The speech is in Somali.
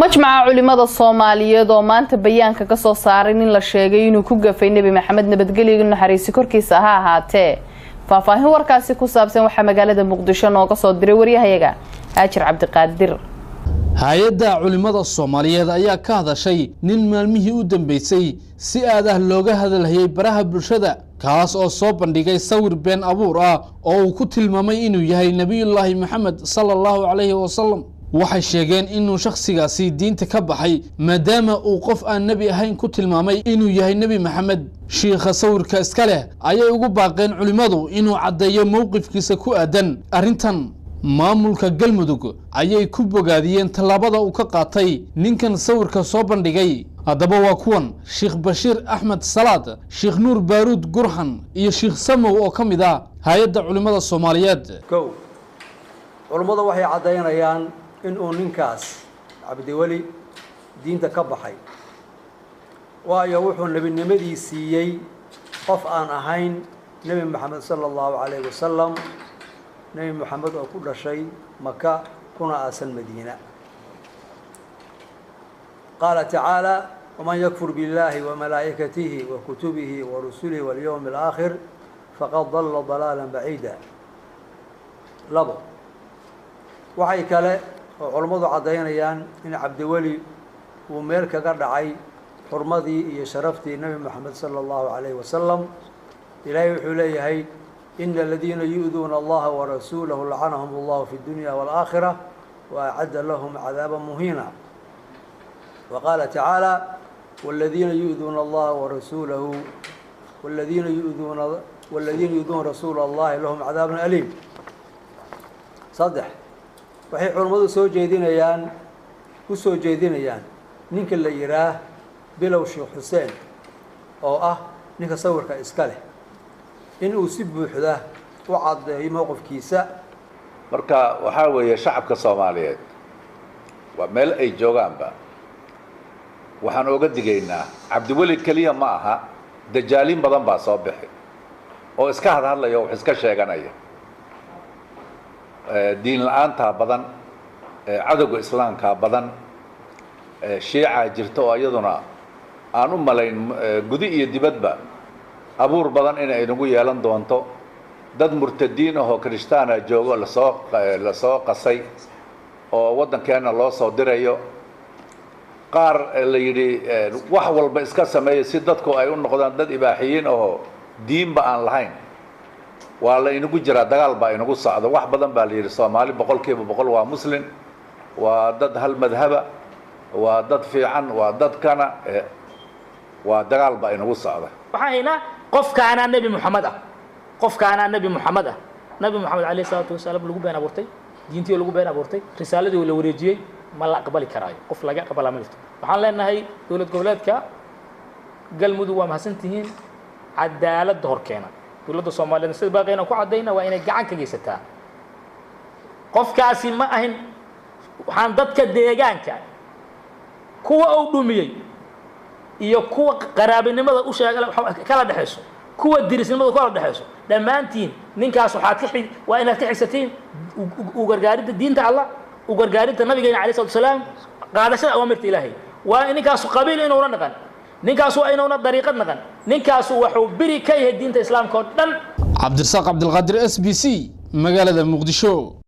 Majmaca Culimada Soomaaliyeed oo maanta bayaanka ka soo saaray nin la sheegay inuu ku gafay Nebi Maxamed, nabadgelyo naxariisi korkiisa ha ahaatee. Faahfaahin warkaasi ku saabsan waxaa magaalada Muqdisho nooga soo diray waryahayaga Haajir Cabdiqaadir. Hay-adda Culimmada Soomaaliyeed ayaa ka hadashay nin maalmihii u dambeysay si aad ah looga hadalhayay baraha bulshada, kaas oo soo bandhigay sawir been abuur ah oo uu ku tilmaamay inuu yahay Nebiyullaahi Maxamed sala Allahu calayhi wasalam. Waxay sheegeen inuu shakhsigaasi diinta ka baxay, maadaama uu qof aan nebi ahayn ku tilmaamay inuu yahay Nebi Maxamed. Shiikha sawirka iska leh ayay ugu baaqeen culimmadu inuu caddeeyo mowqifkiisa ku aadan arrintan. Maamulka Galmudug ayay ku bogaadiyeen tallaabada uu ka qaatay ninkan sawirka soo bandhigay. Haddaba waa kuwan Sheekh Bashiir Axmed Salaad, Sheekh Nuur Baaruud Gurxan iyo Sheekh Samow oo ka mid ah Hay-adda Culimmada Soomaaliyeed. Kow, culummadu waxay caddaynayaan in uu ninkaas Cabdiweli diinta ka baxay, waayo wuxuu nebinimadii siiyey qof aan ahayn Nebi Moxamed sala Allahu calayhi wasalam, Nebi Moxamed oo ku dhashay Maka kuna aasan Madiina. Qaala tacaala: "Waman yakfur biاllahi wamalaa'ikatihi wa kutubihi wa rusulihi walyowmi alaakhir faqad dalla dalaala baciida." Labo, waxay kale oo culummadu caddaynayaan in Cabdiweli uu meel kaga dhacay xurmadii iyo sharaftii Nebi Moxamed sala Allahu calayhi wasalam. Ilaahay wuxuu leeyahay: "Ina aladiina yu'duuna Allaha warasuulahu lacanahum Allahu fi اdunya wاlaakhira wa acadda lahum cadaaba muhiina." Wa qaala tacaala: "Wاladiina yu'duuna Allaha warasuulahu waladiina yu'duuna rasuula Allahi lahum cadaabun aliim." Saddex, waxay culummadu soo jeedinayaan u soo jeedinayaan ninka la yidhaah Bilow Sheekh Xuseen, oo ah ninka sawirka iska leh, in uu si buuxda u caddeeyo mowqifkiisa. Marka waxaa weeye, shacabka Soomaaliyeed waa meel ay joogaanba waxaan oga digaynaa, Cabdiweli keliya ma aha, dajaaliin badan baa soo bixi oo iska hadhadlaya oo wax iska sheeganaya. Diin la-aantaa badan, cadowga Islaamkaa badan, Shiicaa jirta oo iyaduna aan u malayn gudi iyo dibadba abuur badan inay nagu yeelan doonto. Dad murtadiin ahoo kirishtaana joogo lasoo qasay oo waddankeenna loo soo dirayo, qaar la yidhi wax walba iska sameeya si dadku ay u noqdaan dad ibaaxiyiin ahoo diinba aan lahayn. Waa la inagu jiraa, dagaal baa inagu socda. Wax badan baa la yidhi Soomaali 100% waa Muslim, waa dad hal madhaba, waa dad fiican, waa dadkana waa dagaal baa inagu socda. Waxaan haynaa qofkaanaa Nebi Moxamed ah, qofkaanaa Nebi Moxamed ah. Nabi Moxamed calayhi salaatu wasalaam lagu been abuurtay, diintii lagu been abuurtay, risaaladii la wareejiyey, ma la aqbali karaayo. Qof laga aqbalaa ma jirto. Waxaan leenahay dowlad goboleedka Galmudug, waa mahadsantihiin, cadaaladda hor keena. Dowladda Soomaaliyeed sida baaqayna ku caddayna waa inay gacan ka geysataa. Qofkaasi ma ahin. Waxaan dadka deegaanka, kuwa uu dhumiyey iyo kuwa qaraabinimada u sheega kala dhexayso, kuwa dirisnimada kala dhexayso, dhammaantiin ninkaas waxaad ka waa inaad ka xigsatiin u gargaaridda diinta Allah, u gargaaridda nabigeena alayhi salatu wasalaam, qaadashada awaamirta Ilaahay. Waa in ninkaasu qabiil inuuna dhaqan, ninkaasu waa inuuna dariiqad naqan. Ninkaasu wuxuu biri ka yahay diinta Islaamka oo dhan. Cabdirasaaq Cabdilqaadir, SBC, magaalada Muqdisho.